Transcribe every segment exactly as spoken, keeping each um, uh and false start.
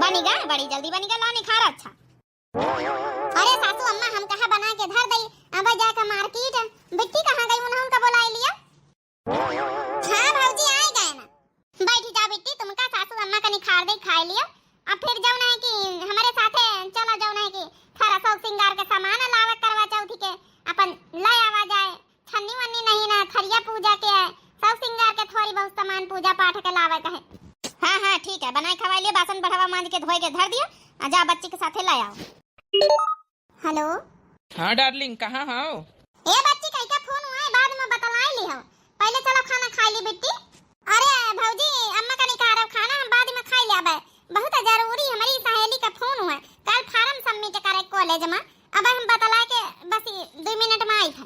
बनी गा, बड़ी जल्दी बनी गा, लाओ निखार। अच्छा। अरे सासू अम्मा, हम कहा बना के धर दई, अब जाके मार्केट। बिट्टी कहाँ गई, उन्हें उनका बुलाए लिया। हाँ भौजी, आए गए ना। बैठी जा बिट्टी, तुमका सासू अम्मा का निखार दे, खाए लियो। अब फिर जौन है कि हमरे साथे चला, जौन है कि थारा शौक सिंगार के सामान लावे करवा चौथी के, अपन ले आवा जाए। छन्नी वन्नी नहीं ना, थरिया पूजा के है, शौक सिंगार के थोड़ी बहुत सामान पूजा पाठ के लावे के है। हाँ हाँ ठीक है, बनाई खवाई लियो, बासन बढ़ावा मांज के धोए के धर दियो, आ जा बच्ची के साथे ले आओ। हेलो। हाँ डार्लिंग, कहाँ हो? ए बच्ची, कई का फोन हुआ है, बाद में बतलाई ली हो, पहले चलो खाना खाई ली बिट्टी। अरे भौजी, अम्मा का निकाल खाना, हम बाद में खाई ले। अब बहुत जरूरी हमारी सहेली का फोन हुआ है, कल फॉर्म सबमिट करे कॉलेज में, अब हम बतला के बस दो मिनट में आई है।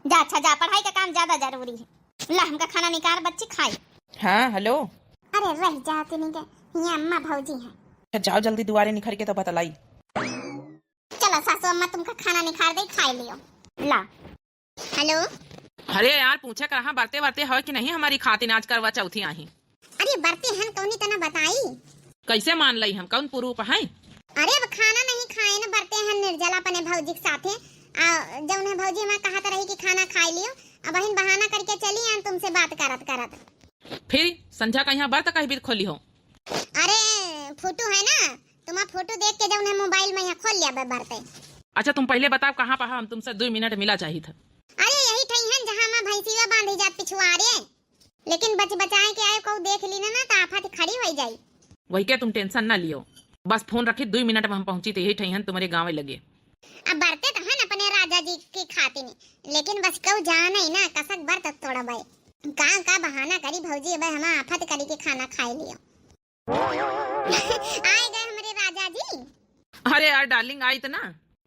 जा अच्छा जा, पढ़ाई का काम ज्यादा जरूरी है। ला हमका खाना निकाल बच्ची खाई। हाँ हेलो। अरे रह जाते नहीं के, ये अम्मा भौजी है। अच्छा जाओ जल्दी दुआरे निखर के तो बतलाई। चलो सासू अम्मा तुमका खाना निखार दे, खाए लियो। ला। हेलो। अरे यार, पूछे कहाँ बरते बरते हो कि नहीं हमारी खातिन आज करवा चौथी आही। अरे बरते हन कौनी तना बताई। कैसे मान लई हम, कौन पुरूप है? अरे अब खाना नहीं खाए न बरते हन निर्जला अपने भौजी के साथे। आ, जौन है भौजी हमार कहत रही कि खाना खाए लियो, अब बहिन बहाना करके चली आन तुमसे बात करत करत। फिर संझा का यहाँ बरत कही बीत खोली हो? अरे फोटो है ना, तुम्हार फोटो देख के जौन है मोबाइल में यहाँ खोल लिया बे बरते। अच्छा तुम पहले बताओ कहाँ पहा, हम तुमसे दो मिनट मिला चाहित है। अरे यही ठई हन जहाँ माँ भैंसिया बांधी जात पिछुआरे, लेकिन बच बचाए के आए, कहू देख ली ना, ना तो आफत खड़ी हो जाई। वही के तुम टेंशन ना लियो, बस फोन रखी, दो मिनट में हम पहुँची तो यही ठई हन तुम्हारे गाँव लगे। अब बरते तो हन अपने राजा जी की खातिन, लेकिन बस कहू जान ही ना कसक बरत तोड़ा बाई। का का बहाना करी भौजी, अब हम आफत करी के खाना खाए लियो। आए गए हमरे राजा जी। अरे यार डार्लिंग, आई तो ना,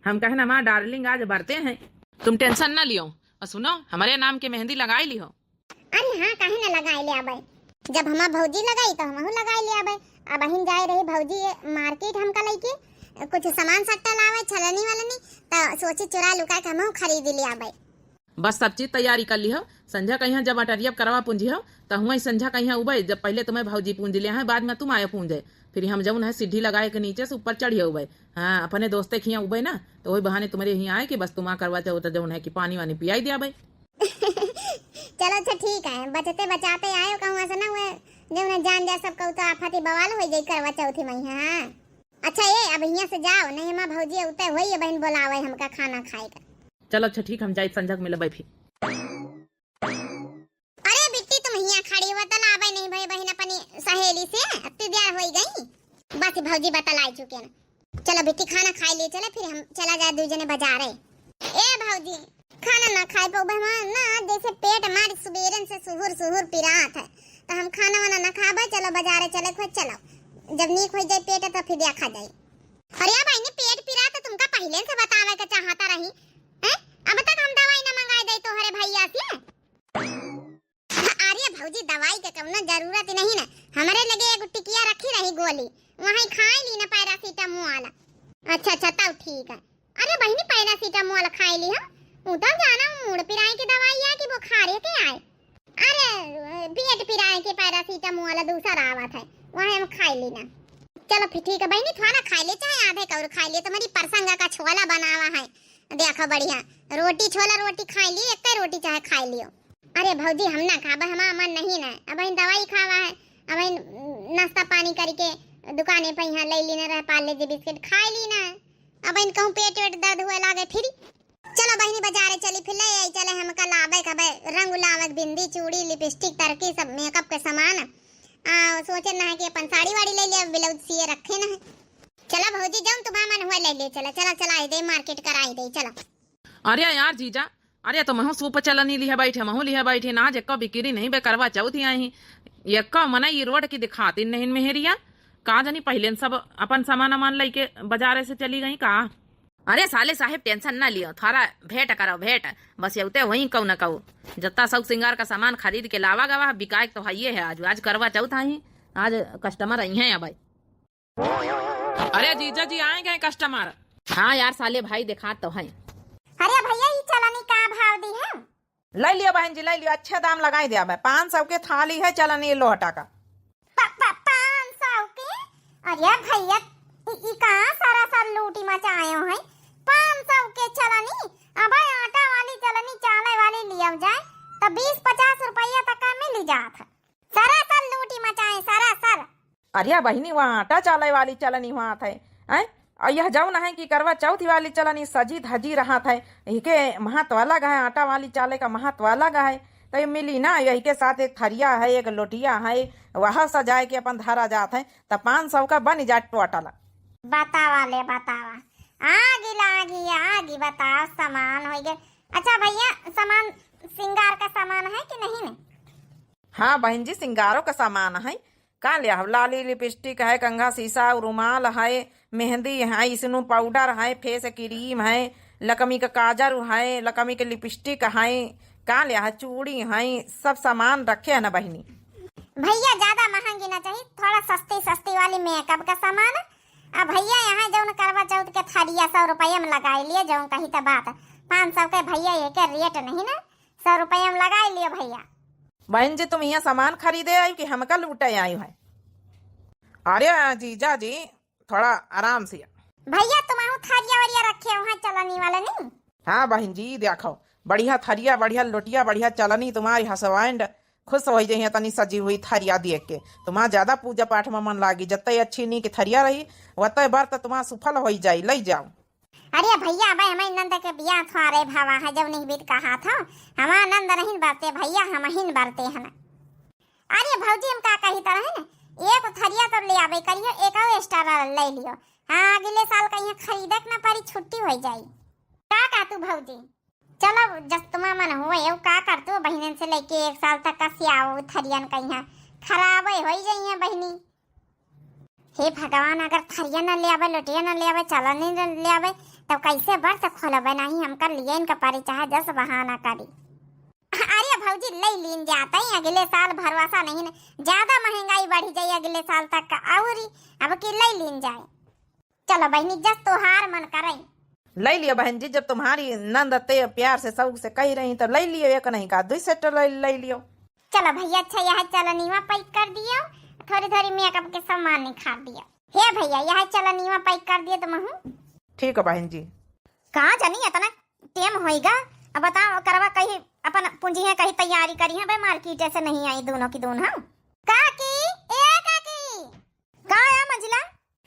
हम कहना माँ डार्लिंग आज बरते हैं, तुम टेंशन ना लियो। और सुनो, हमारे नाम के मेहंदी लगाई ली हो। अरे हाँ, काहे ना लगाए ले आबे, जब हमार भौजी लगाई तो हमहू लगाए ले आबे। अब अहिन जाए रही भौजी मार्केट हमका लइके कुछ सामान सट्टा लावे छलनी वलनी, तो सोची चुरा लुका के हमहू खरीद ले आबे। बस सब चीज तैयारी कर लिहो। संझा कहिया जब अटरिया करवा पूंजी हो, त हुआं संझा कहिया उबे, जब पहले तुम्हें भौजी पूंज ले हैं, बाद में तुम आए पूंजे। फिर हम जौन है सीढ़ी लगाए के नीचे से ऊपर चढ़िए उबे। हाँ, अपने दोस्ते खिया उबे ना, तो वही बहाने तुम्हारे यहाँ आए कि बस तुम आ करवा चौथ जौन है कि पानी वानी पियाई दिया भाई। चलो अच्छा ठीक है, बचते बचाते आयो, कहूँ ऐसा ना हुए जौन है जान जा सब कहू तो आफती बवाल हो जाई करवा चौथी में। हाँ अच्छा, ए अब हियाँ से जाओ, नहीं हमार भौजी उते होई बहन बोलावे हमका खाना खाए का। चलो अच्छा ठीक, हम जाई संझा के मिलबे फिर। अरे बिट्टी, तुम हियाँ खड़ी हुआ तो लावे नहीं भई बहन अपनी सहेली से, अत्ती देर होई गई। बस भौजी बतलाई चुके ना। चलो बिट्टी खाना खाई लिए, चले फिर हम चला जाए दू जने बाजारे। ए भौजी, खाना ना खाए पाऊबे हम ना, जैसे पेट मार सुबेरन से सुहुर सुहुर पिरात है, तो हम खाना वाना ना खाबे। चलो बाजारे चले, खुद चलो, जब नीक हो जाए पेट तो फिर देखा जाए। अरे बहनी, पेट पिरात तो तुमका पहले से बतावे के चाहता रही, हैं? अब तक हम दवाई ना मंगाए दे तोहरे भैया से। अरे भौजी, दवाई के कौनो जरूरत नहीं ना, हमरे लगे एगो टिकिया रखी रही गोली, वही खाए ली ना पैरासिटामोल। अच्छा अच्छा, तब ठीक है। अरे बहनी, पैरासिटामोल खाए ली हम, उ तब जाना मूड़ पिराए की दवाई है कि बुखारे के आए। अरे पेट पिराए के पैरासिटामोल दूसर आवत है, वही हम खाए ली ना। चलो फिर ठीक है बहनी, थोड़ा खाए ले चाहे आधे कौर खाए ले, तुम्हारी परसंगा का छोला बनावा है, देखो बढ़िया रोटी, छोला रोटी खाए ली, एक रोटी चाहे खाए लियो। अरे भौजी, हम ना खाबे, हमारा मन नहीं ना। अब इन दवाई खावा है, अब इन नाश्ता पानी करके दुकाने पे यहाँ ले ली ना रहे, पार्ले जी बिस्किट खाए ली ना। अब इन कहूँ पेट वेट दर्द हुए लागे फिर। चलो बहनी, बाजारे चली, फिर ले आई चले हमका लावे का बे, रंग लावे के, बिंदी, चूड़ी, लिपस्टिक, तरकी, सब मेकअप के सामान। आ, सोचे ना है कि अपन साड़ी वाड़ी ले लिया, ब्लाउज सिए रखे ना है। चला भौजी, जौन तुम्हारा मन हुआ ले ले, चला, चला, चला, आई दे, मार्केट कराई दे, चला। अरे यार जीजा, अरे तुमहू सूप चलनी लिहे बैठे, महू लिहे बैठे, ना आज एक्को बिक्री नहीं बे, करवा चौथ ही आई। एक्को मने ई रोड की दिखाती नहीं मेहरिया, का जानी पहले सब अपन सामान अमान लेके बाजारे से चली गई का। अरे साले साहेब, टेंशन ना लियो, थोड़ा भेंट करो, भेंट। बस यउते वहीं कहू न कहू, जत्ता शौक सिंगार का सामान खरीद के लावा गवा, बिकाए तो हइये है आज, आज करवा चौथ आई, आज कस्टमर आई हैं अब। अरे जीजा जी, आए गए कस्टमर। हाँ यार साले भाई, देखात तो है। अरे भैया, ई चलनी का भाव दी है? ले लियो बहन जी, ले लियो, अच्छे दाम लगाई दिया भाई। पाँच सौ के थाली है चलनी लोहटा का। प-, प-, पाँच सौ के? अरे भइया, ई, ई कहाँ सरासर लूटी मचायो है? पाँच सौ के चलनी, अब आटा वाली चलनी चाले वाली लियो जाए, तो बीस पचास रुपया तक का मिल जात है। सरासर लूटी मचाए, सरासर। अरे बहिनी, वहाँ आटा चाले वाली चलनी हुआत है, हैं? और यह जौन है कि करवा चौथ वाली चलनी सजी धजी रहत है, इके महत्व अलग है, आटा वाली चाले का महत्व अलग है। तो ये मिली ना, यही के साथ एक थरिया है, एक लोटिया है, वह सजाए के अपन धरा जात है, तो पाँच सौ का बन जात टोटल। बतावा ले, बतावा, आगी लागी, आगी, बताओ, सामान होइ गए। अच्छा भइया, सामान, सिंगार का सामान है कि नहीं ने? हाँ बहिन जी, सिंगारो का सामान है। का ल्याहब? लाली लिपस्टिक है, कंघा शीशा, रुमाल है, मेहंदी है, स्नो पाउडर है, फेस क्रीम है, लकमी का काजर है, लकमी के लिपस्टिक है, का ल्याहब? चूड़ी है, सब सामान रखे है ना बहिनी। भइया, ज्यादा महंगी ना चाहिए, थोड़ा सस्ती सस्ती वाली मेकअप का सामान। अब भइया, यहाँ जौन करवा चौथ के थरिया सौ रुपया में लगाई लिए, जौन कही त बात, पाँच सौ के भइया, ये के रेट नहीं ना, सौ रुपया में लगाई लिए भइया। बहन जी, तुम यहाँ सामान खरीदे आई कि हमका लूटे आई है? अरे जीजा जी, थोड़ा आराम से। भइया, तुम आहू थरिया वरिया रखे हो, हाँ, चलनी वाला नहीं? हाँ बहन जी, देखो, बढ़िया थरिया, बढ़िया लोटिया, बढ़िया चलनी, तुम्हारी हसबैंड खुश होइ जइहें तनी सजी हुई थरिया देख के। तुम्हार ज्यादा पूजा पाठ में मन लागी, जत्ते अच्छी नीक थरिया रही, वत्ते व्रत तुम्हार सुफल होइ जाई। लई जाओ। अरे भइया, अबे हमारे नंद के बियाह थ्वारे भवा है, जब नहीं बीत कहा था, हमार नंद नहीं बरते भइया, हम ही बरते हैं। अरे भौजी, हम का कही तरह है ना, एक थरिया तो ले आवे करियो, एक और स्टार ले लियो। हाँ, अगले साल कहीं खरीदे के ना पड़ी, छुट्टी हो जाई। का कहा तू भौजी? चलो, जस तुम्हार मन हो, एउ का कर तू, बहिनन से लेके एक साल तक का सियाओ थरियन कहीं खराबे हो जाइए बहिनी। हे भगवान, अगर थरिया न ले आवे, लोटिया न ले आवे, चालनी न ले आवे, तब कैसे व्रत खोलबे? नहीं, हमका लिए इनका परी, चाहे जस बहाना करी। अरे भौजी, ले लीन जाते हैं अगले साल, भरोसा नहीं न, ज्यादा महंगाई बढ़ी जाए अगले साल तक का, और अब की ले लीन जाए। चलो बहिनी, जस तोहार मन करे। ले लियो बहन जी, जब तुम्हारी नंद ते प्यार से शौक से कही रही तो ले लियो, एक नहीं का दुई सेट ले, ले लियो। चलो भइया, अच्छा यह चलनीवा पैक कर दियो, थोड़ी थोड़ी मेकअप के सामान निकाल दियो। हे भइया, यह चलनीवा पैक कर दियो तुम हूँ। ठीक है बहन जी। कहाँ जानी इतना टेम होइगा। अब बताओ, करवा कहीं अपन पूंजी है, कहीं तैयारी करी है भाई, मार्केट से नहीं आई दोनों की दोनों। काकी, ए काकी। का है मंझिला?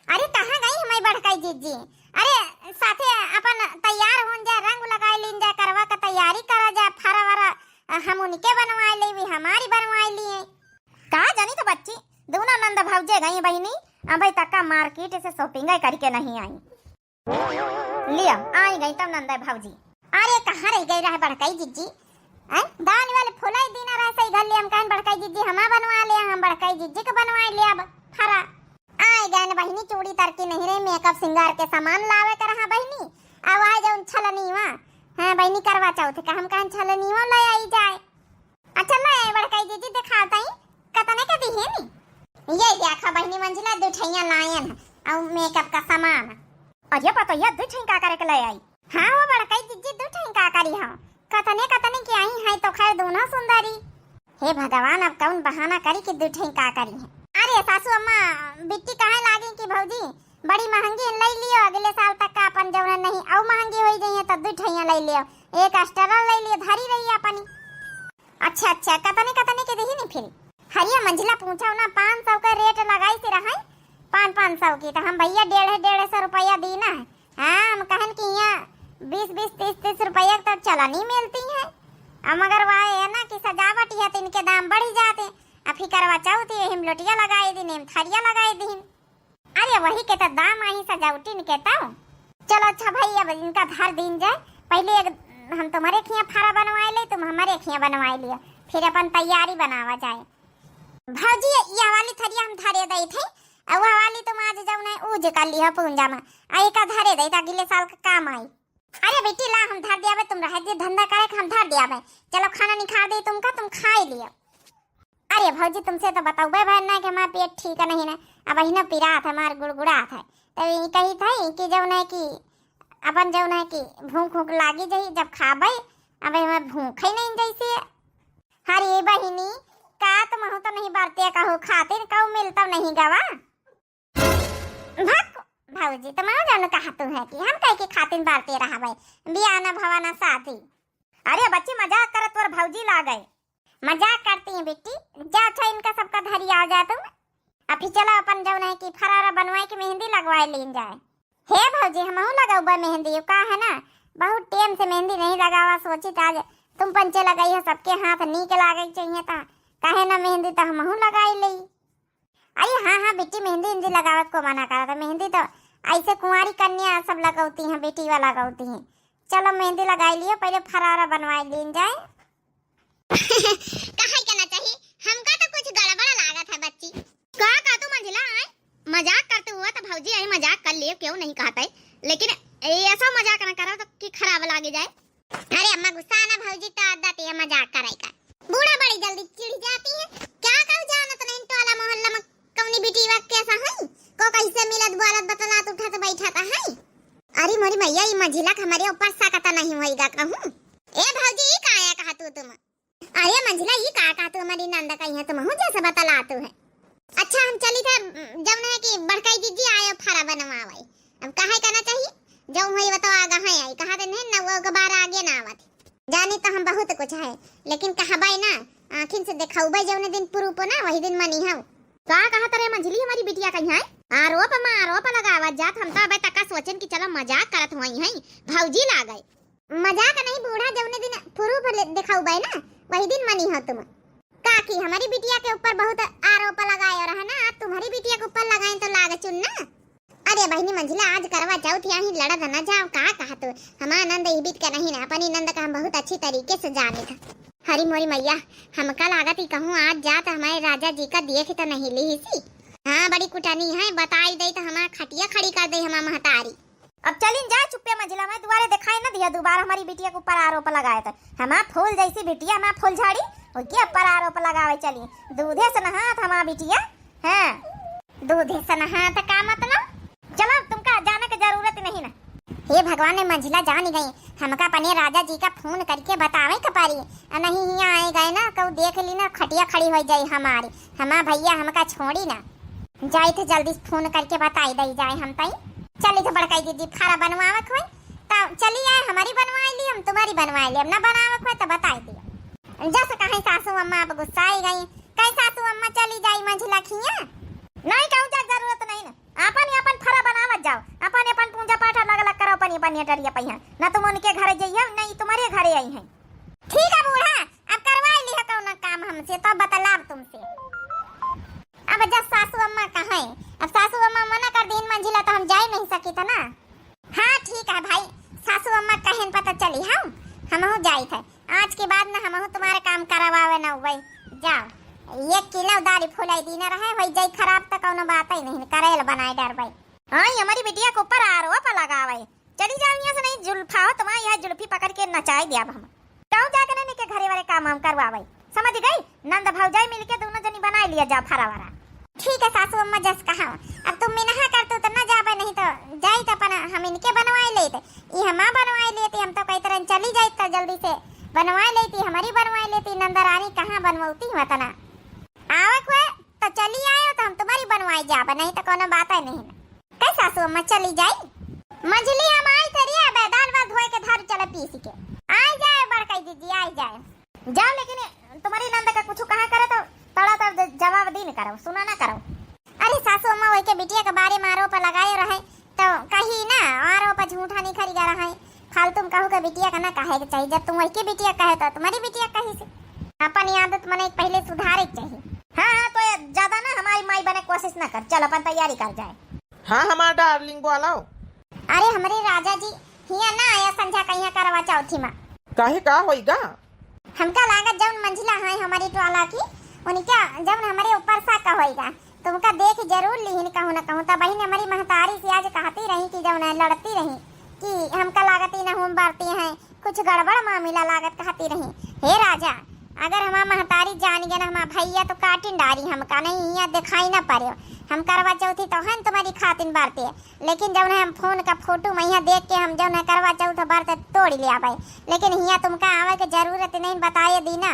अरे कहाँ गई हमारी बड़काई जिज्जी? अरे साथे अपन तैयार होन जा, रंग लगाई लीन जा, करवा का तैयारी करा जा, फरा वरा, अ, हम उनके बनवाए ले, भी हमारी बनवाए लिए। का जानी तो बच्ची, दोनों नंद भौजे गई बहिनी, अबे तक का मार्केट से शॉपिंग करके नहीं आई। लिया, आई गई तब नंदा भौजी। अरे, कहाँ रह गई रहे बड़काई जिज्जी? हैं? दान वाले फुलाई दीना रहे सही घर ले, हम कहन बड़काई जिज्जी हमा बनवा ले, हम बड़काई जिज्जी के बनवा ले अब फरा। आई गए न बहिनी, चूड़ी तरकी नहीं रही, मेकअप सिंगार के सामान लावे के रहा बहिनी। अब आ जाउन छलनीवा। हाँ बहिनी, करवा चौथ का हम कहन छलनीवा ले आई जाए। अच्छा, ले बड़काई जिज्जी, दिखाओ ताई, कतने के दिहे नी? ये देखा बहिनी मंझिला, दू ठैया लायन है, और मेकअप का सामान। अरे पतोहिया, दू ठैया का करे के ले आई? हाँ, वो बड़काई जिज्जी, दू ठैया का करी हम? कतने कतने के आई है तो खैर दोनों सुंदरी। हे भगवान, अब कौन बहाना करी कि दू ठैया का करी है? अरे सासू अम्मा, बिट्टी कहे लागी कि भौजी, बड़ी महंगी ले लियो, अगले साल तक का अपन जौन नहीं, और महंगी हो जाइए तो दू ठैया ले लियो, एक अस्टरा ले लियो, धरी रही अपनी। अच्छा, अच्छा, कतने, कतने के दिही नी फिर? हरिया मंझिला पूछो ना, पाँच सौ का रेट लगाई से रहा, पाँच, पाँच सौ की, तो हम भैया डेढ़, डेढ़ सौ रुपया दी ना। हाँ, हम कहन कि यहाँ बीस, बीस, तीस, तीस रुपया तो चलनी मिलती है। अब मगर वह है ना कि सजावट है तो इनके दाम बढ़ी जाते। अब फिर करवा चौथ है, हम लोटिया लगाई दिन, हम थरिया लगाई दिन। अरे वही के तो दाम आई सजावटिन के तो। चलो अच्छा भाई, अब इनका धर दीन जाए, पहले एक हम तुम्हारे खिया फरा बनवाए ले, तुम हमारे खिया बनवाए लियो, फिर अपन तैयारी बनावा जाए। भौजी, यह वाली थरिया हम धरे दई थे, और वह वाली तुम आज जौन है ऊज कर लियो पूंजा में, आ एका धरे दई त अगले साल का काम आई। अरे बेटी ला, हम धर दियाबे, तुम रह दिए धंधा करे के, हम धर दियाबे। चलो खाना निखार दे तुमका, तुम खाए लियो। अरे भौजी, तुमसे तो बतौबे भर ना कि हमार पेट ठीक नहीं ना, अब अहिना पिरात है, हमार गुड़गुड़ात है। तो ये कही था कि जौन है कि अपन जौन है कि भूख भूख लागी जही जब खाबे, अब हमें भूख ही नहीं जैसे। हरे बहिनी, का तुम तो नहीं बरते कहो खातिर, कहू मिलता नहीं गवा। भौजी, तुम जानो कहा तू है कि हम कह के खातिन बारते रहबे, बियाह ना भवा ना शादी। अरे बच्ची, मजाक करत तोर भौजी लागे। मजाक करती हैं बेटी, जा अच्छा इनका सबका धरी आ जा तुम। अभी चलो अपन जौन है कि फरारा बनवाए के मेहंदी लगवाए लीन जाए। हे भौजी, हमहू लगौबे मेहंदी, का है ना, बहुत टेम से मेहंदी नहीं लगावा, सोची त आज तुम पंचे लगाई है, सबके हाथ नीक लागे के चाहिए ता, काहे ना मेहंदी तो हमहू लगाई लेई। अरे हाँ हाँ बेटी, मेहंदी इंदी लगावत को मना करत है, मेहंदी तो ऐसे कुंवारी कन्या सब लगौती हैं, बेटी वाला लगौती हैं। चलो मेहंदी लगाई लियो, पहले फरारा बनवाए लीन जाए। कहे के ना चाही, हमका तो कुछ गड़बड़ लागत है बच्ची। का का तू मंझिला आए? मजाक करते हुआ तो भौजी आई मजाक कर लियो, क्यों नहीं कहत है, लेकिन ऐसा मजाक ना करो तो कि खराब लागे जाए। अरे अम्मा गुस्सा ना भौजी, तो आदत है मजाक करे का। बूढ़ा बड़ी जल्दी चिढ़ जाती है। क्या कहू जानत नहीं टोला मोहल्ला में कौनी बिटिया कैसा है, को कैसे मिलत बोलत बतलात उठत बैठत है। अरे मोरी मैया, ई मंझिला के हमरे ऊपर सकता नहीं होइगा कहूँ। ए भौजी, ई काया कहा तू तुम? अरे मंझिला, ई का कहा तू हमारी नंद का यहाँ तुमहू जैसे बतलातू है। अच्छा हम चली थे, जौन है कि बड़काई दीदी आयो फरा बनवावे। अब काहे करना चाहिए, जौन होई बताओ आगा है आई, कहा दे नहीं ना वो के बार आगे ना आवत। जानी तो हम बहुत कुछ है, लेकिन कहबाई ना, आँखिन से देखौबे जौने दिन proof ना, वही दिन मनी हौ। का कहा तरे मंझिली हमारी बिटिया कहीं है? आरोप में आरोप लगावत जात, हम तो अबे तक सोचन कि चलो मजाक करत हुई हैं, भौजी लागे। मजाक नहीं बूढ़ा, जौने दिन proof ले देखौबे ना, वही दिन मनी हो तुम। काकी हमारी बिटिया के ऊपर बहुत आरोप लगाए रहे ना, आज तुम्हारी बिटिया के ऊपर लगाए तो लाग चुन ना। अरे बहिनी मंझिला, आज करवा चौथ, यहीं लड़त न जाओ, का कहा तू? हमार नंद इबित के नहीं ना, अपनी नंद का हम बहुत अच्छी तरीके से जाने था। हरी मोरी मैया, हमका लागत ही कहूँ आज जात हमारे राजा जी का देख तो नहीं ली सी। हाँ, बड़ी कुटनी है, बताई दे तो हमार खटिया खड़ी कर दे हमार महतारी। अब चलिन जाए चुप्पे मंझिला, मैं दुआरे दिखाई न दिया, दोबारा हमारी बिटिया के ऊपर आरोप लगाए तो। हमार फूल जैसी बिटिया, हमार फूलझड़ी, उनके ऊपर आरोप लगावे चली। दूधे से नहात हमार बिटिया, हाँ, दूधे से नहात का मतलब? चलो, तुमका जाने के जरूरत नहीं ना। हे भगवान, ने मंझिला जान गई, हमका अपने राजा जी का फोन करके बतावे के पड़ी, आ नहीं हियाँ आए गए ना, कहू देख ली ना, खटिया खड़ी हो जाई हमारी, हमार भैया हमका छोड़ी ना। जाई थे जल्दी से फोन करके बताई दई जाए हम तई। चली थे बड़काई दीदी, फारा बनवावक होई त चली आए, हमारी बनवाई ली, हम तुम्हारी बनवाई ली, हम ना बनावक होई त बताई दियो। जस कहीं सासू अम्मा अब गुस्साई गई, कहीं सासू अम्मा चली जाई मंझिला खिया। नहीं कहूँ जा जरूरत नहीं ना, अपन ही अपन फरा बनावत जाओ, अपन अपन पूजा पाठ अलग अलग करो, अपन अपन डरिया पहिया, ना तुम उनके घरे जइयो, नहीं तुम्हारे घरे आई हैं। ठीक है बूढ़ा, अब करवाई लिहा कौनो काम हमसे, तो बतलाब तुमसे। अब जब सासू अम्मा कहे, अब सासू अम्मा मना कर दीन मंझिला तो हम जाई नहीं सकी था ना। हाँ ठीक है भाई, सासू अम्मा कहन पता चली हम, हमहू जाई थे। आज के बाद ना हमहू तुम्हारे काम करवावे ना हुए। जाओ, एक किलो दारी फुलाई दीना रहे, होई जाई खराब तो कौनो बात ही नहीं, करेल बनाए डरबे। हाँ, ये हमारी बिटिया के ऊपर आरोप लगावे। चली जाओ यहाँ से, नहीं जुल्फा हो तुम्हारा, यह जुल्फी पकड़ के नचाए दिया हम। कहूँ जाके नहीं के घरे वाले काम हम करवावे, समझ गई? नंद भौजाई मिलके दोनों जनी बनाए लिया जाओ फरावारा। ठीक है सासू अम्मा, जस कहा। अब तुम मिनहा कर तू तो न जाबे, नहीं तो जाई तो अपन हम इनके बनवाए लेते, ई हमा बनवाए लेती, हम तो कई तरह चली जाई तो जल्दी से बनवाए लेती, हमारी बनवाए लेती, नंद रानी कहाँ बनवती हुआ तना। आवक हुए तो चली आयो तो हम तुम्हारी बनवाए जाबे, नहीं तो कोनो बात है नहीं ना। कई सासू अम्मा चली जाई? मंझली हम आई थे रे, अबे दाल वाल धोए के धारू चले पीस के। आई जाए बड़काई दीदी, आई जाए। जाओ, लेकिन तुम्हारी नंद का कुछ कहा करे तो तड़ा तड़ जवाब दीन करो, सुना ना करो। अरे सासू अम्मा, वही के बिटिया के बारे में आरोप लगाए रहे तो कही ना, आरोप झूठा नहीं खरी रहे। फालतू में कहू के बिटिया का ना कहे के चाहिए, जब तुम वही के बिटिया कहे तो तुम्हारी बिटिया कही से। अपन ये आदत मने पहले सुधारे के चाहिए। हाँ हाँ, तो ये ज्यादा ना हमारी माई बने कोशिश ना कर, चल अपन तैयारी कर जाए। हाँ हमार डार्लिंग बोलाओ। अरे हमरे राजा जी हिया ना आया संझा कहिया करवा चौथी माँ। काहे, का होइगा? हमका लागत जौन मंझिला है हमारी टोला की, उनका जौन हमारे ऊपर शक होइगा, तुमका देख जरूर लिहिन कहूँ ना कहूँ। तब बहिन हमारी महतारी से आज कहती रही कि जौन है लड़ती रही कि हमका लागत ही ना हम बारती हैं, कुछ गड़बड़ मामिला लागत कहती रही। हे राजा, अगर हमार महतारी जान गया ना हमार भैया तो काटिन डारी हमका, नहीं हिया दिखाई ना पड़े। हम करवा चौथी तो हन तुम्हारी खातिन बारती है, लेकिन जौन है हम फोन का फोटो में यहाँ देख के हम जौन है करवा चौथ बार तो तोड़ ले आवे, लेकिन हिया तुमका आवे के जरूरत नहीं बताए दीना।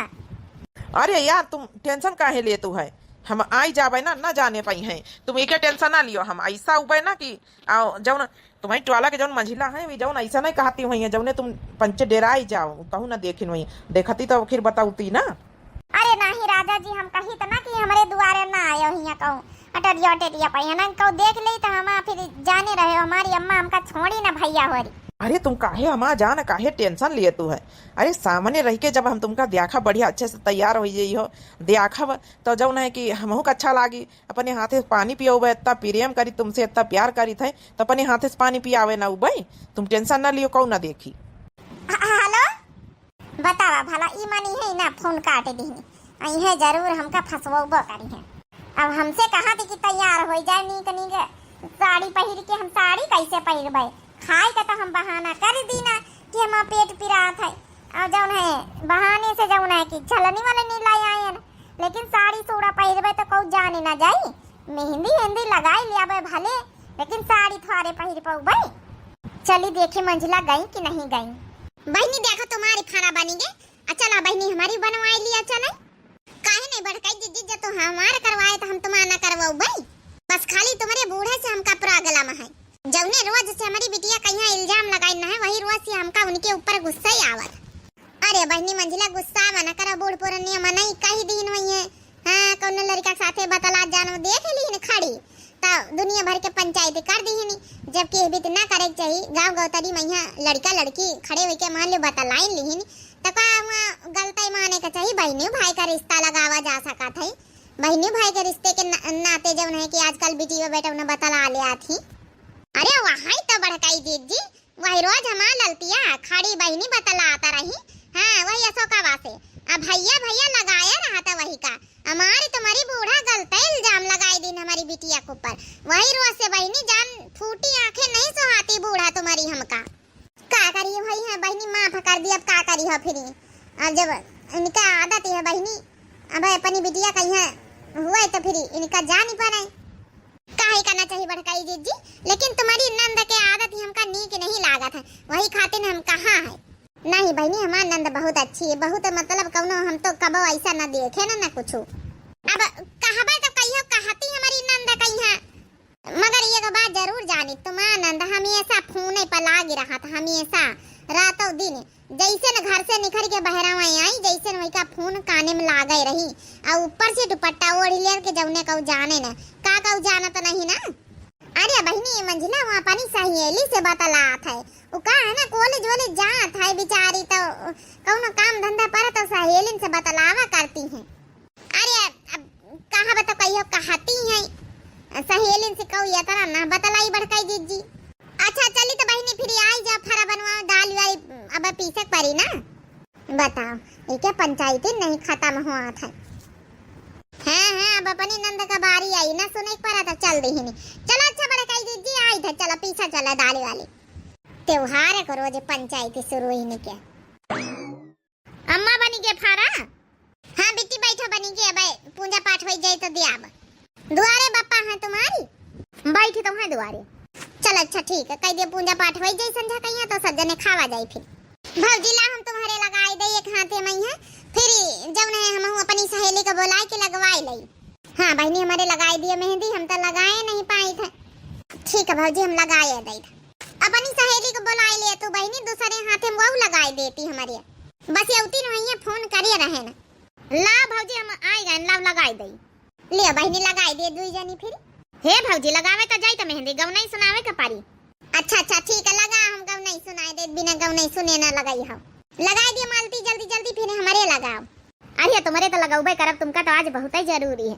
अरे यार तुम टेंशन काहे लेतू है, हम आई जाबे ना, ना जाने पइहैं। तुम एके tension ना लियो, हम अइसा उबे ना कि, आओ, जौन तुम्हरी टोला के जौन मंझिला है, वी जौन अइसा नहीं कहती हुई है, जौने तुम पंचे डेराई जाओ, कहूँ ना देखिन हुई। देखती तो फिर बतौती ना। अरे नाही राजा जी, हम कही त ना कि हमरे दुआरे ना आयो हियाँ कहूँ। अटरिया, अटरिया पइहैं ना, कहूँ देख लेई त हम फिर जाने रहे हो, हमरी अम्मा हमका छोड़ी ना भइया होरी। अरे तुम काहे अम्मा जान, काहे tension लिए तू है? अरे सामने रहि के जब हम तुमका द्याखब बढ़िया अच्छे से तैयार होइ जइहो, द्याखब तो जौन है कि हमहू का अच्छा लागी। अपने हाथे से पानी पियउबे, इतना प्रेम करी तुमसे, इतना प्यार करी थे, तो अपने हाथे से पानी पियावे ना उबे। तुम tension ना लियो, कहूँ ना देखी। ह-, हेलो, बतावा भला, ई मनी है ना, फोन काट दीनी। अइहैं जरूर, हमका फंसवउबो करिहैं। अब हमसे कहा थी कि तैयार होइ जाए नीक नीक साड़ी पहिर के, हम साड़ी कैसे पहिरबे? खाए का तो हम बहाना कर दीना कि हमार पेट पिरात है, और जौन है बहाने से जौन है कि छलनी वाले नहीं लाई आए हैं, लेकिन साड़ी सूड़ा पहिरबे तो कहूँ जाने ना जाई। मेहंदी वेहंदी लगाई लियाबे भले, लेकिन साड़ी थोड़े पहिर पउबे। चली देखी मंझिला गई कि नहीं गई। बहिनी देखो तुम्हारी फरा बनी गई। अच्छा ला बहिनी, हमारी बनवाई लिया चले। काहे नहीं बड़काई जिज्जी, जब तो हमार करवाए तो हम तुम्हार ना करवाउबे। बस खाली तुम्हरे बूढ़े से हमका problem है। जौने रोज से हमरी बिटिया कहिया इल्जाम लगाइन है, वही रोज से हमका उनके ऊपर गुस्सा ही आवत। अरे बहिनी मंझिला, गुस्सा मना करा, बूढ़ पुरनिया मनई कही दीन हुई है। हाँ, कौनो लड़का के साथे बतला जानो देख लीन खड़ी, त दुनिया भर के पंचायत कर दीहनी। जबकि ये बीत ना करे के चाही, गाँव गौतरी में यहाँ लड़का लड़की खड़े होके मान लो बतलाइन लीहनी, त का हुआ गलती माने के चाही? बहिनी भाई का रिश्ता लगावा जा सकत है। बहिनी भाई के रिश्ते के न-, नाते जौन है कि आजकल बिटिया बेटा उन्हें बतला ले आती। अरे वही तो बड़काई जिज्जी, वही रोज हमार ललतिया खड़ी बहिनी बतलात रही। हाँ, वही अशोकवा से। अब भैया भैया लगाए रहत वही का। हमारी तुम्हारी बूढ़ा गलत इल्जाम लगाई दीन हमारी बिटिया के ऊपर। वही रोज से बहिनी जान फूटी आंखें नहीं सुहाती बूढ़ा तुम्हारी हमका। का करी भाई, हाँ बहिनी माफ कर दी, अब का करी हो फिर? अब जब इनका आदत है बहिनी, अब अपनी बिटिया कहीं हुआ है तो फिर इनका जान ही पड़े। काहे का ना चाही बड़काई जिज्जी, लेकिन तुम्हारी नंद के आदत ही हमका नीक नहीं लागत है, वही खातिर हम कहा है। नहीं बहिनी, हमार नंद बहुत अच्छी है, बहुत मतलब कौनो हम तो कबो ऐसा ना देखे ना, ना कुछ। अब कहबे तो कहियो कहती हमारी नंद कहिया, मगर एक बात जरूर जानी, तुम्हार नंद हमेशा फोने पर लागी रहत, हमेशा रातों दिन। जैसे न घर से निकल के बहरावा आई, जैसे न वही का फोन काने में लागे रही, और ऊपर से दुपट्टा ओढ़ लिया के जौने कहू जाने न, का कहू जानत नहीं ना। अरे बहिनी, ये मंझिला वहाँ अपनी सहेली से बतलात है, वो का है ना कॉलेज वॉलेज जात है बेचारी, तो कौनो काम धंधा पर तो सहेलिन से बतलावा करती है। अरे अब, अब कहा बता कहियो कहती है, सहेलिन से कहू ये तरह ना बतलाई बड़काई जिज्जी। अच्छा चली तो बहिनी फिर आई जा फरा बनवा दाल वाली, अब पीसक परी ना। बताओ, ये क्या पंचायती नहीं खत्म हुआ था। हाँ हाँ, अब अपनी नंद का बारी आई ना सुने के परा तो चल दीहनी। चलो अच्छा बड़काई जिज्जी आई था, चलो पीसा चला दाल वाली। त्योहार को रोज पंचायती शुरू ही नहीं क्या। अम्मा बनी के फारा? हाँ बिट्टी बैठा बनी के, अब पूजा पाठ होई जाए तो दियाब। दुआरे बप्पा हैं तुम्हारी? बैठी तो हैं दुआरे। चल अच्छा ठीक है, कह दे पूजा पाठ होई जाए संझा कहिया तो सब जने खावा जाए फिर। भौजी ला हम तुम्हारे लगाए दे एक हाथे में है, फिर जब नहीं हम अपनी सहेली को बुलाए के लगवाए लई। हाँ बहिनी, हमारे लगाए दिए मेहंदी, हम तो लगाए नहीं पाई थे। ठीक है भौजी, हम लगाए दे। अपनी सहेली को बुलाए ले तू बहिनी, दूसरे हाथे में वो लगाए देती हमारे। बस ये उती नहीं है, फोन करे रहे ना। ला भौजी, हम आए गए, लाव लगाए दे। ले बहिनी, लगाए दे दुई जनी फिर। हे भौजी, लगावे तो जाई तो मेहंदी गौनई सुनावे के पारी। अच्छा अच्छा ठीक है, लगा, हम गौनई सुनाए दे, बिना गौनई सुने ना लगाई हम। लगाए दिए मालती, जल्दी जल्दी फिर हमारे लगाओ। अरे तुम्हारे तो लगौबे करब, तुमका तो आज बहुते जरूरी है।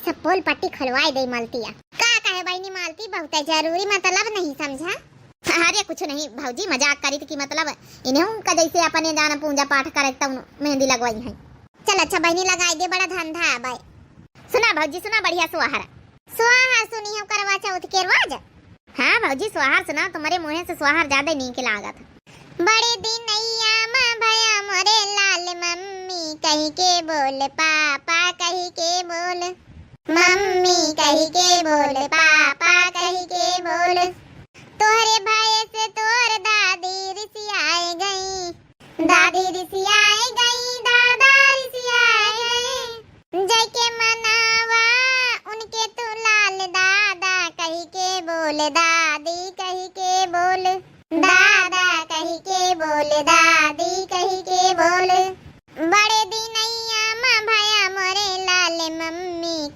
सब पोल पट्टी खोलवाए दे मालतिया। का कहे बहिनी मालती, बहुते जरूरी मतलब नहीं समझा? अरे कुछ नहीं भौजी, मजाक करी थी कि मतलब इन्हें उनका जैसे अपने जान पूजा पाठ करे तब मेहंदी लगवाई है। चल अच्छा बहिनी लगाई दे, बड़ा धंधा है भाई। सुना भौजी सुना, बढ़िया सोहर। सोहर सुनी हम करवा चौथ के रोज। हाँ भौजी, सोहर सुनाओ, तुम्हारे मुँहे से सोहर ज्यादा नीक लागत। बड़े दिनैया मा भया मोरे लाल, मम्मी कहि के बोल, पापा कहि के बोल, मम्मी कहि के बोल, पापा कहि के बोल। तोहरे भय से तोर दादी रिसियाए गई, दादी रिसियाए गई, दादा रिसियाए गई। जैके मनावा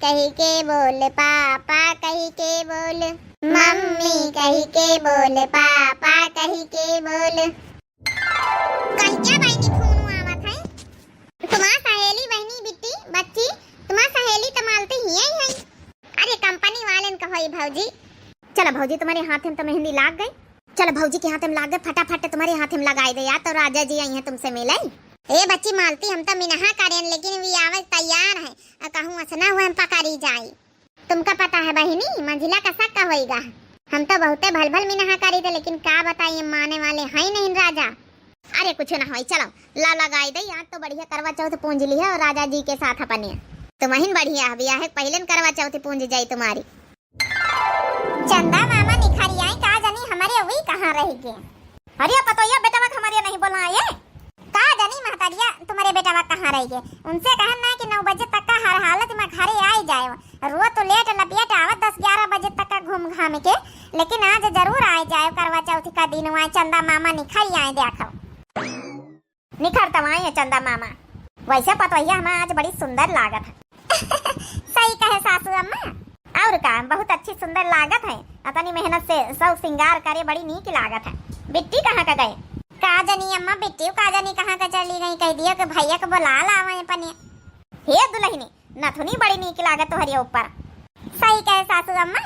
कही के बोल पापा, कही के बोल मम्मी, कही के बोल पापा, कही के बोल। कहिया बहिनी फोन आवत है? तुम्हार सहेली बहिनी बिट्टी, बच्ची, तुम्हार सहेली त मालती हियई है। अरे कंपनी वालन क होई भौजी। चलो भौजी, तुम्हारे हाथ में तो मेहंदी लाग गई। चलो भौजी के हाथ में लाग गई, फटाफट तुम्हारे हाथ में लगाई दे यार, तो राजा जी आई हैं तुमसे मिले। ए बच्ची मालती, हम तो मिनहा करेन, लेकिन वी आवे तैयार है। अ कहूँ असना हुआ हम पकड़ी जाई। तुमका पता है बहिनी, मंझिला का शक का होइगा। हम तो बहुते भल भल मिनहा करी थे, लेकिन का बताई, हम माने वाले हैं नहीं राजा। अरे कुछ ना होई, चलो ला लगाई दे, आज तो बढ़िया करवा चौथ पूंज ली है और राजा जी के साथ अपने। तुमहिन बढ़िया है, बियाह के पहिले न करवा चौथ पूंज जाई तुम्हारी। चंदा मामा निखरी आई, का जानी हमारे वही कहाँ रह गए। अरे पतोहिया, बेटवा के हमारे नहीं बोलाए। का जानी महतारिया तुम्हारे बेटवा कहाँ रह गए। उनसे कहन ना कि नौ बजे तक का हर हालत में घरे आए जाए। रोज तो लेट लपेट आवत दस ग्यारह बजे तक का घूम घाम के, लेकिन आज जरूर आए जाए। करवा चौथ का दिन आए, चंदा मामा निखरी आए, देखो। निखर तवाई है चंदा मामा। वैसे पतोहिया हमें आज बड़ी सुंदर लागत है। सही कहे सासू अम्मा। और का, बहुत अच्छी सुंदर लागत है। अतनी मेहनत से सब श्रृंगार करे, बड़ी नीक लागत है। बिट्टी कहाँ का गए? का जानी अम्मा, बिट्टी का जानी कहाँ का चली गई। कह दियो कि भैया को बुला लावे अपने। हे दुल्हनी, नथुनी बड़ी नीक लागत तोहरे ऊपर। सही कहे सासू अम्मा।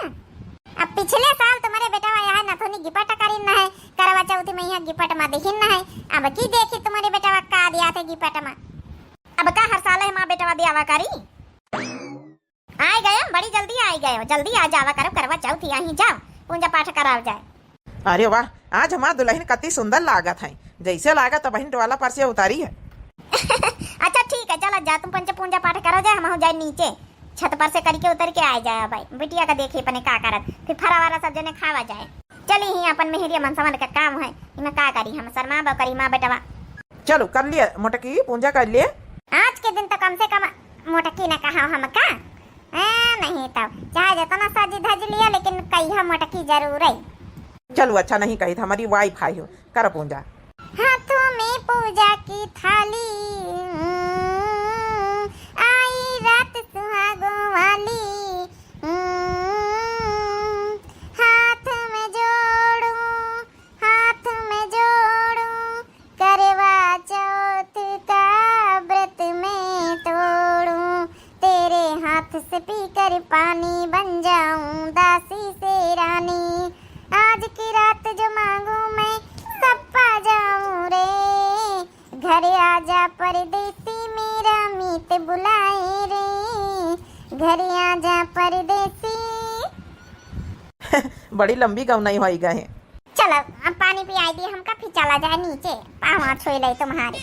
अब पिछले साल तुम्हारे बेटवा यहाँ नथुनी गिपट करिन न है, करवा चौथ में यहाँ गिपट मा देखिन न है। अब की देखी तुम्हारे बेटवा का दिया थे गिपट मा। अब का हर साल है माँ बेटवा दियावा करी? आए गए, बड़ी जल्दी आए गए, जल्दी आ जावा करो, करवा चौथ यहीं जाओ, पूजा पाठ कराओ जाए। अरे वाह, आज हमार दुल्हन कति सुंदर लागत है, जैसे लागत बहिन डोला पर से उतारी है। अच्छा ठीक है, चला जा तुम पंच पूजा पाठ करो जाए, हम जाए नीचे छत पर से करके उतर के आए जाए। भाई बिटिया का देखी अपने का करत, फिर फरा वाला सब जने खावा जाए। चली ही अपन मेहरिया मनसवन का काम है, इमे का करी हम शर्मा बा करी माँ बेटवा। चलो कर लिए मोटकी पूजा कर लिए। आज के दिन तो कम से कम मोटकी न कहा हमका। ए, नहीं तो चाहे जितना सज धज लिया, लेकिन कहिया मोटकी जरूर है। चलो अच्छा नहीं कही, हमारी वाइफ आई हो, कर पूजा। हाथों में पूजा की थाली, हम्म, आई रात सुहागों वाली, हम्म, हाथ में जोड़ूं, हाथ में जोड़ूं, करवा चौथ का व्रत मैं तोड़ूं, तेरे हाथ से पीकर पानी बन जाऊं दासी से रानी। आज की रात जो मांगू मैं सब पा जाऊं रे। घर आजा परदेसी मेरा मीत बुलाए रे। घर आजा परदेसी। बड़ी लंबी गौनई होई गए। चलो, अब पानी पियाई दी हमका, फिर चला जाए नीचे, पाँव हाथ छुई ले तुम्हारे।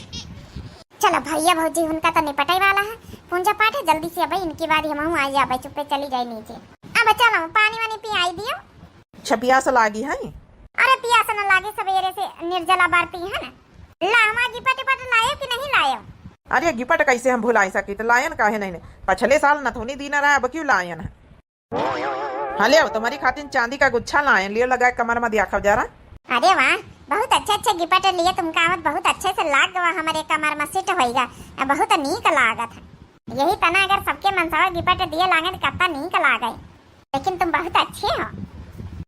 चलो भैया भौजी, उनका तो निपटाई वाला है, पूजा पाठ है, जल्दी से अब इनकी बारी हमहू आ जाबे, चुप्पे चली जाए नीचे। अब चलो, पानी वानी पियाई दियो। अच्छा, पियास लागी है? अरे पियास न लागे, सवेरे से निर्जला बरती है ना। ला, हमार गिपट टिपट लायो कि नहीं लायो? अरे गिपट कैसे हम भुलाई सकी, तो लायन काहे नहीं ने? पछले साल नथुनी दीना रहा, अब क्यों लायन है? हाँ, ले आओ, तुम्हारी खातिर चांदी का गुच्छा लायन, लियो लगाए कमर में दिया खब जरा। अरे वाह, बहुत अच्छे अच्छे गिफ्ट लिए तुमका आवत, बहुत अच्छे से लाग गवा हमरे कमर में सेट होइगा, अब बहुत नीक लागत है। यही तना अगर सबके मनसवा गिफ्ट दिए लागे तो कितना नीक लागे, लेकिन तुम बहुत अच्छे हो।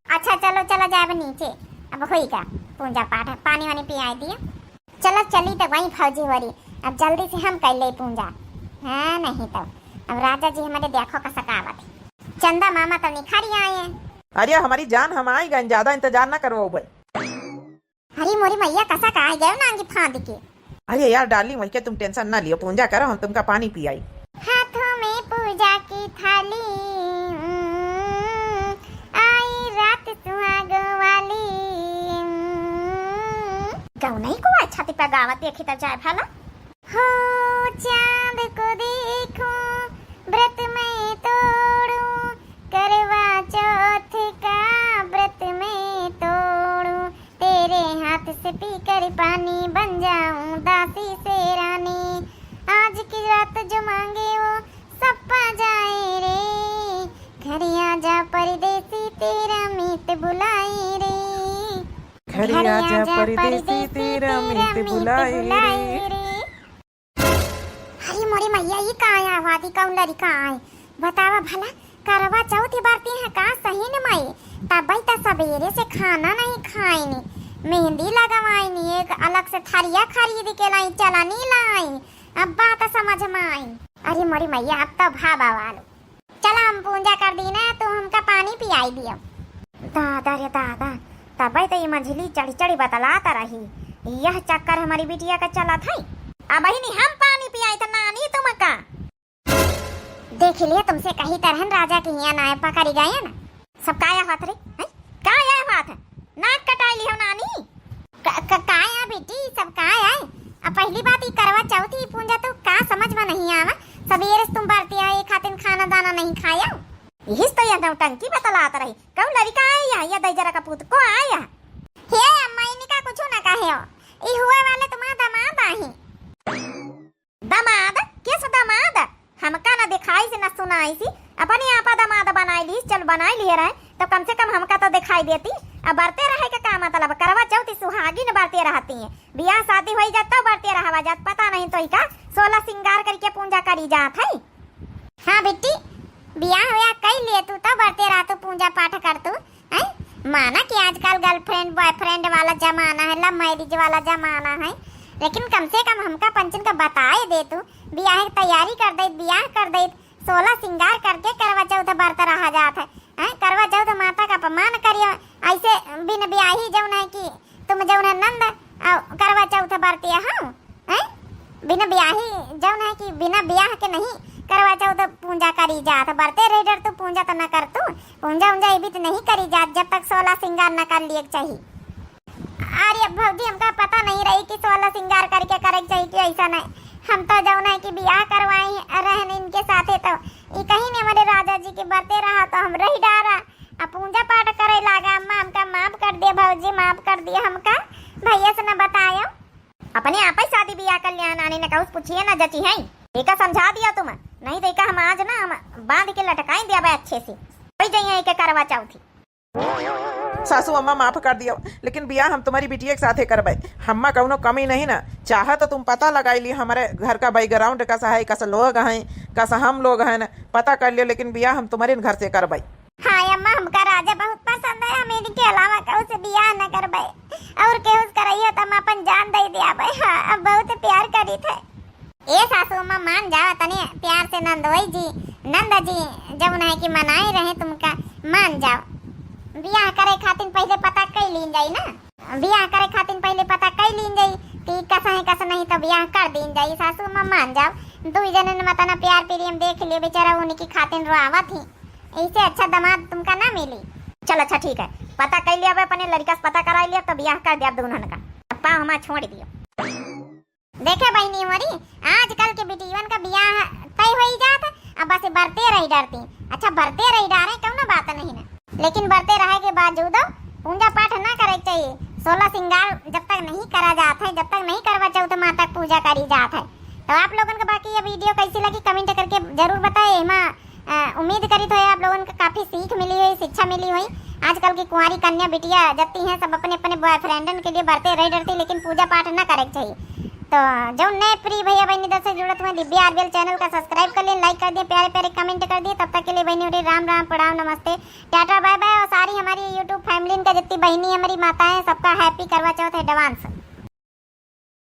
अच्छा चलो, चला जाए अब नीचे, अब होइगा पूजा पाठ, पानी वानी पियाई दिए। चलो चली तो वहीं फौजी होरी, अब जल्दी से हम कर ले पूजा। हाँ, नहीं तो अब राजा जी हमारे देखो का सकावत है। चंदा मामा तो निखरी आए हैं। अरे हमारी जान, हम आई गए, ज्यादा इंतजार ना करवाओ भाई। अरे मोरी मैया, कसा का आई गए नांगी फांद के। अरे यार डार्लिंग, वही के तुम टेंशन ना लियो, पूजा करो, हम तुमका पानी पियाई। हाथों में पूजा की थाली, हम्म, आई रात सुहागो वाली, हम्म। गौनई को अच्छा तिपा गावत देखी त जाए भला। हो चांद को देखो, व्रत मैं तोड़ूं, करवा चौथ का व्रत मैं तोड़ूं, तेरे हाथ से पीकर पानी बन जाऊं दासी से रानी। आज की रात जो मांगे वो सब पा जाए रे। घर आजा परदेसी तेरा मीत बुलाए रे। घर आजा परदेसी तेरा मीत बुलाए रे। अरे मोरी मैया, ये का आया आवाज, ये कौन लड़का आए? बतावा भला, करवा चौथ बरती हैं का सही न माई? तबई त सबेरे से खाना नहीं खाइनी, मेहंदी लगवाइनी, एक अलग से थरिया खरीद के लाई, चलनी लाई। अब बात समझ में आई। अरे मोरी मैया, अब तो भावा वालो। चला हम पूजा कर दी ना, तू हमका पानी पियाई दियो। दादा रे दादा, तबे तो ये मंझली चढ़ी चढ़ी बतलात रही, यह चक्कर हमारी बिटिया का चलत है। अब बहिनी हम पानी पियाई त नानी तुमका। देख लिया, तुमसे कही तरहन राजा के हियां नाय पकड़ी गए ना। सब का या बात रे? हैं? का या बात है? नाक कटाई लिहो नानी। क-, क-, का या बेटी, सब का या? अब पहली बात, ई करवा चौथ, ई पूजा तो का समझ में नहीं आवा। सबेरे से तुम बरती है, एक हाथिन खाना दाना नहीं खाया। यही तो यह नौटंकी बतलात रही। कौन लड़का आए या, या दैजरा का पूत को आया? हे अम्मा, इनका कुछ ना कहे हो। ई हुए वाले तुम्हारा दामाद आही। दामाद? किस दामाद? हमका न दिखाई से न सुनाई सी, अपने आपा दामाद बनाई ली, चल बनाई लिए रहे, तो कम से कम हमका तो दिखाई देती। अब बरते रहे के का मतलब? करवा चौथ सुहागिन बरते रहती हैं, बियाह शादी होई जात तो बरते रहवा जात, पता नहीं तो ही का सोलह सिंगार करके पूजा करी जात है। हाँ बिट्टी, बियाह होया कई लिए तू तो बरते रह तू, पूजा पाठ कर तू। हैं? माना कि आजकल girlfriend boyfriend वाला जमाना है, love marriage वाला जमाना है, लेकिन कम से कम हमका पंचन का बताए दे तू, बियाह की तैयारी कर दे, बियाह कर दे, सोलह सिंगार करके करवा चौथ बरत रहा जात है। हैं? करवा चौथ माता का अपमान करियो, ऐसे बिन ब्याही जौन है कि तुम जौन है नंद, आ, करवा चौथ बरतिया हो। हैं? बिना ब्याही जौन है कि बिना ब्याह के नहीं करवा चौथ पूजा करी जात। बरते रह डर तू पूजा तो न कर तू। पूजा उंजा ये भी तो नहीं करी जात जब तक सोलह सिंगार न कर लिए के चाहिए। अरे भौजी, हमका पता नहीं रही कि सोलह सिंगार करके करे के चाहिए कि ऐसा नहीं। हम तो जौन है कि ब्याह करवाई रहन इनके साथे तो ई कहीं ने हमारे राजा जी के बरते रहा तो हम रही डारा। अब पूजा पाठ करे लागा। अम्मा, हमका माफ कर दिया भौजी, माफ कर दिया हमका। भैया से न बतायो। अपने आप ही शादी बियाह कर लिया, नानी ने कहूस पूछिए ना जची है। एका समझा दिया तुम, नहीं तो एका हम आज ना हम बांध के लटकाई दिया बे अच्छे से। कोई जाइए एके करवा चौथी। सासू अम्मा माफ कर दियो, लेकिन बियाह हम तुम्हारी बिटिया के साथे करबे। हम्मा कौनो कमी नहीं ना, चाहे तो तुम पता लगाई ली हमारे घर का background कसा है, कस लोग हैं, कस हम लोग हैं ना, पता कर लियो, लेकिन बियाह हम तुम्हारे घर से करबे। हाँ अम्मा, हमका राजा बहुत पसंद है, हम इनके अलावा केहू से बियाह न करबे, और केहू से करइयो तो हम अपन जान दे दियाबे। हाँ, अब बहुत प्यार करीत है। ए सासू अम्मा, मान जाओ, तने प्यार से नंदोई जी, नंद जी जौन है कि मनाए रहे तुमका, मान जाओ। बियाह करे खातिर पहले पता कई लीन जाई ना, बियाह करे खातिर पहले पता कई लीन जाई कि कसा है कसा नहीं, तो बियाह कर दीन जाई। सासू अम्मा, मान जाओ, दुई जने ने मतना प्यार प्रेम देख लियो, बेचारा उनकी खातिर रोआवत ही। इससे अच्छा दामाद तुमका ना मिली। चल अच्छा ठीक है, पता कर लिया, अपने लड़का से पता करा लिया, तो बियाह कर दिया दुल्हन का। अब पाँव हमार छोड़ दियो। देखे बहिनी मोरी, आजकल के बिटियन का बियाह तय होई जात, अब बस बरते रही डरती। अच्छा बरते रही डारे कौनो बात नहीं ना, लेकिन बरते रहे के बावजूदो पूजा पाठ ना करे के चाहिए। सोलह सिंगार जब तक नहीं करा जात है, जब तक नहीं करवा चौथ माता के पूजा करी जात है। तो आप लोगन के बाकी ये video कैसी लगी comment करके जरूर बताए। एमा अ, उम्मीद करित होई आप लोगन के काफी सीख मिली होई, शिक्षा मिली होई। आजकल की कुंवारी कन्या बिटिया जत्ती हैं, सब अपने अपने boyfriendन के लिए बरते रह डरती, लेकिन पूजा पाठ ना करे के चाहिए। तो जौन नए प्रिय भैया बहनी दर्शक जुड़त हुए, दिव्या RBL channel का subscribe कर लें, like कर दें, प्यारे प्यारे comment कर दिए। तब तक के लिए बहनी उड़ी राम राम, प्रणाम, नमस्ते, टाटा, bye bye। और सारी हमारी YouTube family का जितनी बहनी हमारी माता हैं, सबका happy करवा चौथ advance।